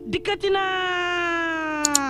dikkati na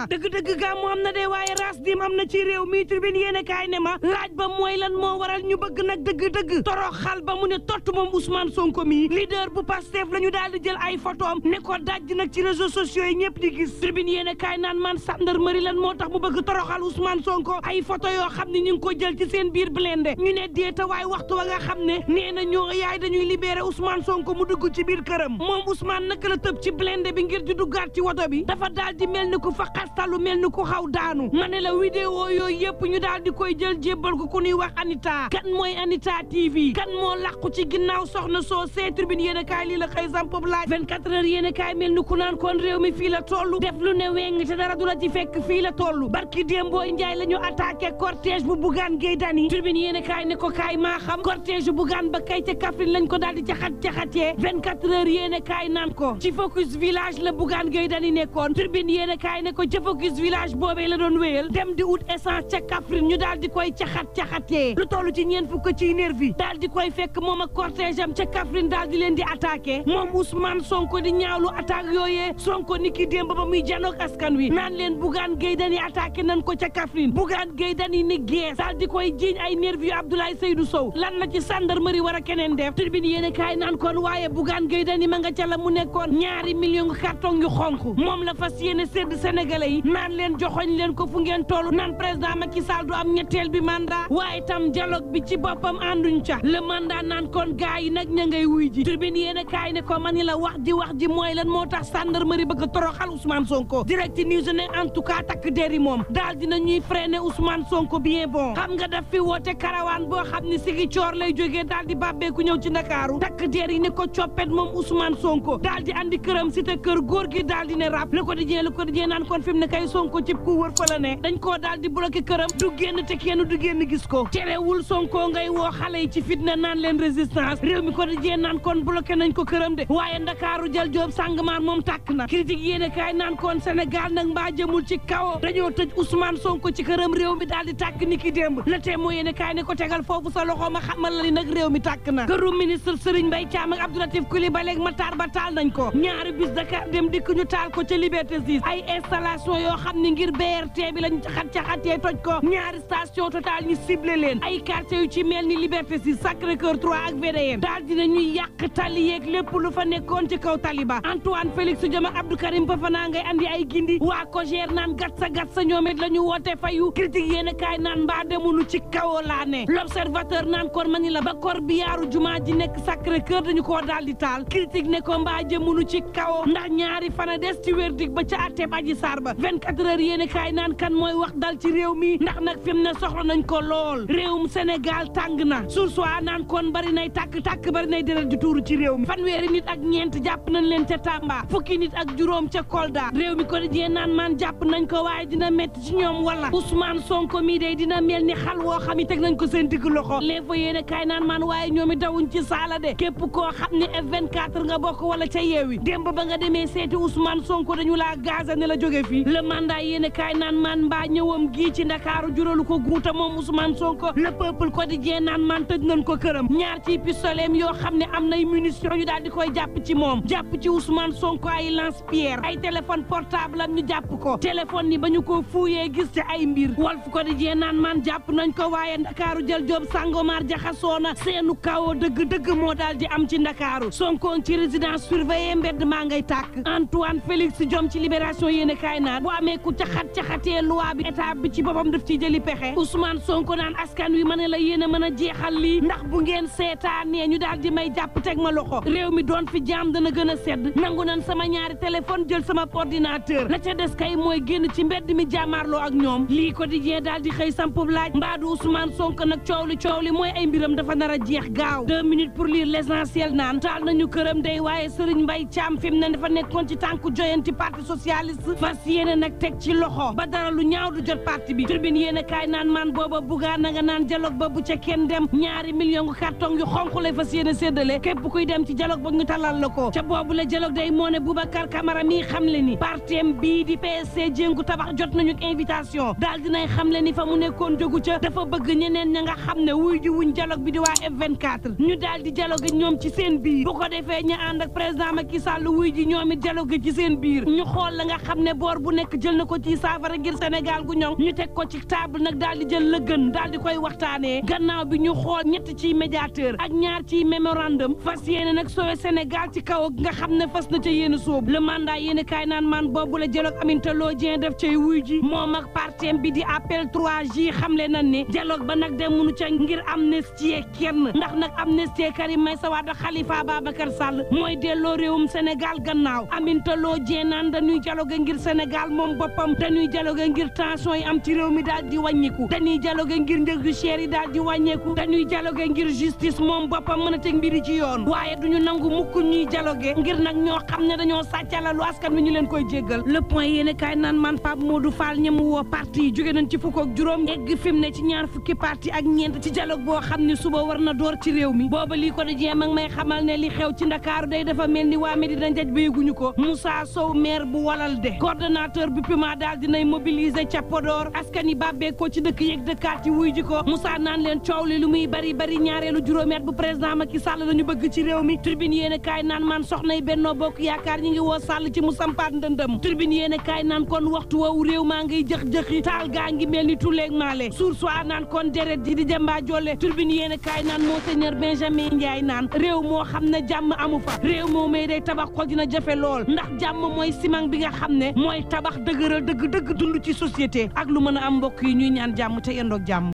dëgg-dëgg gàmmu am na de waaye ras dim am na ci réew mi tribune yéene kaay ne ma laaj ba mooy lan moo waral ñu bëgg nag dëgg-dëgg toroxal ba mu ne tott moom Ousmane Sonko mi leader bu Pastef la ñu daal di jël ay photoom ne ko dajj nag ci réseaux sociaux yi ñëpp di gis tribune yéene kaay naan man gendarmerie lan moo tax mu bëgg toroxal Ousmane Sonko ay photo yoo xam ne ñu ngi ko jël ci seen biir blindé ñu ne déeta waaye waxtu wa nga xam ne nee na ñoo yaay dañuy libéré Ousmane Sonko mu dugg ci biir këram moom Ousmane naka la tëb ci blindé bi ngir di duggaat ci woto bi dafa daal di mel ni ku fa xastalu mel ni ku xaw daanu ma ne la vidéo yooyu yëpp ñu daal di koy jël jébbal ko ku ñuy wax Anita kan mooy Anita TV kan moo làqu ci ginnaaw soxna soo see tribune yéen a kaay lii la xëy samp laaj 24 heures yéen a kaay mel ni ku naan kon réew mi fii la toll def lu ne weng te dara du la ci fekk fii la toll barki Demboy Njaay la ñu attaqué cortège bu Bougane Gueye Dany tribune yéen a kaay ne ko kaay maa xam cortège bu Bougane ba kay ca Kaffrine lañ ko daal di caxatee 24 heures yéen a kaay naan ko ci focus village la Bougane Gueye Dany nekkoon tribune yéen a kaay ne ko ca focus village boobee la doon wéyal dem di ut essence ca Kaffrine ñu daal di koy caxatee lu toll ci ñeent fukk ci nervi daal di koy fekk moom ak cortège am ca Kaffrine daal di leen di attaqué moom Ousmane Sonko di ñaawlu attaque yooyee Sonko ni ki démb ba muy janook askan wi naan leen Bougane Gueye Dany attaqué nan ko ca Kaffrine Bougane Gueye Dany ni gees daal di koy jiiñ ay nervi yu Abdoulaye Seydou Sow lan la ci gendarmerie war a keneen def tribune yéene kaay naan kon waaye Bougane Gueye Dany ma nga ca la mu nekkoon 2 millions carton yu xonk moom la fas yéene sédd sénégalais yi naan leen joxoñ leen ko fu ngeen toll naan président Macky Sall du am ñetteel bi mandat waaye tam dialogue bi ci boppam ànduñ ca le mandat naan kon gaa yi nag ña ngay wuy ji tribune yéene kaay ne ko mani la wax ji mooy lan moo tax gendarmerie bëgg a toroxal Ousmane Sonko direct news ne en tout cas takk deri moom daal dina ñuy freiner Ousmane Sonko bien bon xam nga daf fi woote karawaan boo xam ni sigi coor lay jógee daal di bàbbeeku ñëw ci Ndakaaru takk der yi ne ko coppet moom Ousmane Sonko daal di andi këram si te kër góor gi daal di ne rab le quotidien naan kon fi mu ne kay Sonko cib ku wër fa la ne dañ koo daal di bloqué këram du génn te kenn du génn gis ko terewul Sonko ngay woo xale yi ci fitna naan leen résistance réew mi quotidien naan kon bloqué nañ ko këram de waaye Ndakaaru jël joob Sangomar moom tàkk na critique yéene kaay naan kon Sénégal nag mbaa jëmul ci kaw dañoo tëj Ousmane Sonko ci këram réew mi daal di tàkk ni ki démb le Témoin yéene kaay ne ko tegal foofu sa loxo ma xamal la ni nag réew mi tàkk na këru ministre Serigne Mbaye Thiam ak Abdou Latif Coulibaly ak Matar Ba taal nañ ko ñaari bus Dakar dem dikk ñu taal ko ca Liberté 6 ay installation yoo xam ne ngir BRT bi lañ caxatee toj ko ñaari station Total ñu ciblé leen ay quartier yu ci mel ni Liberté 6 Sacré-Cœur 3 ak VDN daal dina ñuy yàq tali yeeg lépp lu fa nekkoon ci kaw tali ba Antoine Félix Diome ak Abdou Karim Fofana ngay andi ay gindi waa Cogère naan gat sa ñoom it la ñu woote fayu critique yéen kaay naan mbaa demunu ci kaw laa ne L'Observateur naan kon mani la ba kor bi yaaru jumaa ji nekk Sacré-Cœur dañu koo daal di taal critique ne ko mbaa jëmunu ci kaw ndax ñaari fana des ci verdict ba ca àtteeb Adji Sarr ba 24 heures yéen kaay naan kan mooy wax dal ci réew mi ndax nag fi mu ne soxla nañ ko lool réewum Sénégal tàng na sursoi naan kon bari nay tàkk bari nay deret ju tuuru ci réew mi fanweeri nit ak ñeent jàpp nañ leen ca Tamba fukki nit ak juróom ca Kolda réew mi ko di naan man jàpp nañ ko waaye dina metti ci ñoom wala Ousmane Sonko mii day dina mel ni xal woo xam ne teg nañ ko seen digg loxo l'info yéene kaay naan man waaye ñoom it dawuñ ci saala de képp koo xam ne F24 nga bokk wala ca Yewwi démb ba nga demee seeti Ousmane Sonko dañu laa gaza ne la jóge fii le mandat yéene kaay naan man mbaa ñëwam gii ci Ndakaaru juralu ko guuta moom Ousmane Sonko le peuple quotidien naan man tëj nañ ko këram ñaar ci pistolet yoo xam ne am nay munition ñu daal di koy jàpp ci moom jàpp ci Ousmane Sonko ay lance-pierre ay téléphone portable am ñu jàpp ko téléphone yi ba ñu ko fuuyee gis ci ay mbir Walf Quotidien naan man jàpp nañ ko waaye Ndakaaru jël joob Sangomar jaxasoona seenu kawoo dëgg moo daal di am ci Ndakaaru Sonko ci résidence surveillée mbedd maa ngay tàkk Antoine Félix Diome ci Libération yéene kaay naan bu amee ku caxatee loi bi état bi ci boppam daf ciy jëli pexe Ousmane Sonko naan askan wi ma ne la yéen a mën a jeexal lii ndax bu ngeen seetaanee ñu daal di may jàpp teg ma loxo réew mi doon fi jaam dana gën a sedd nangu nan sama ñaari téléphone jël sama ordinateur la ca des kay mooy génn ci mbedd mi jàmmaarloo ak ñoom lii quotidien daal di xëy samp laaj mbaadu Ousmane Sonko nag coow li mooy ay mbiram dafa nar a jeex gaaw 2 minutes pour lire l'essentiel naan taal nañu këram day waaye Serigne Mbaye Thiam fi mu ne dafa nekkoon ci tànku joyanti parti socialiste fas yéene nag teg ci loxo ba dara lu ñaaw du jot parti bi tribune yéene kaay naan man booba bugaa na nga naan dialogue ba bu ca kenn dem 2 millions carton yu xonq lay fas yéene séddale képp kuy dem ci dialogue ba ñu talal la ko ca boobu la dialogue day moo ne Boubacar Camara mi xam le ni partem bii di PSC jéngu tabax jot nañu invitation daal dinay xam le ni fa mu nekkoon jógu ca dafa bëgg ñeneen ña nga xam ne wuy ji wuñ dialogue bi di waa F24 ñu daal di dialogue ñoom ci seen biir bu ko defee ñu ànd ak président Macky Sall wuy ji ñoom it dialogue ci seen biir ñu xool la nga xam ne boor bu nekk jël na ko ci saafara ngir Sénégal gu ñoŋ ñu teg ko ci table nag daal di jël la gën daal di koy waxtaanee gannaaw bi ñu xool ñett ciy médiateur ak 2 ciy mémorandum fas yéene nag soowe Sénégal ci kaw nga xam ne fas na ca yéen a sóobu le mandat yéene kaay naan man boobu la dialogue Aminata Lô Dieng def cay wuy ji moom ak partem bi di appel 3J xamle nan ne dialogue ba nag dem munu ca ngir amnistie kenn ndax nag amnistie Karim Meïssa Wade Khalifa Ababacar Sall mooy delloo réewum Sénégal gannaaw Aminata Lô Dieng naan dañuy dialogue ngir Sénégal moom boppam dañuy dialogue ngir tension yi am ci réew mi daal di wàññiku dañuy dialogue ngir njëg yu cher yi daal di wàññeeku dañuy dialogue ngir justice moom boppam mën a teg mbiri ci yoon waaye duñu nangu mukk ñuy dialogue ngir nag ñoo xam ne dañoo sàccalalu askan wi ñu leen koy jéggal le point yéene kaay naan man Pape Modou Fall ñemu woo parti yi jóge nañ ci fukk ak juróom egg fi mu ne ci 2 fukki parti ak ñeent ci dialogue boo xam ne suba war na door ci réew mi booba lii ko dajee mag may xamal ne li xew ci Ndakaaru day dafa mel ni waa Medina Njaj ba yëguñu ko Moussa Sow maire bu walal de coordonnateur bi PUMA daal dinay mobiliser ca Podor askan yi bàbbee ko ci dëkk yeeg dëkkaat yi wuy ji ko Moussa naan leen coow li lu muy bari bari ñaareelu juróomeet bu président Macky Sall lañu bëgg ci réew mi tribune yéene kaay naan man soxna yi Benno Bokk Yaakaar ñi ngi woo Sall ci mu sampaat ndëndëm tribune yéene kaay naan kon waxtu woowu réew maa ngay jëx-jëxi taal gaa ngi mel ni tuleeg maale source a naan kon deret ji di jëmbaa jolle tribune yéene kaay naan Monseigneur Benjamin Ndiaye naan réew moo xam ne jàmm amu fa réew moo may day tabax ko dina jafe lool ndax jàmm mooy ciment bi nga xam ne mooy tabax dëgëral dëgg dund ci société ak lu mën a am mbokk yi ñuy ñaan jàmm te yendoog jàmm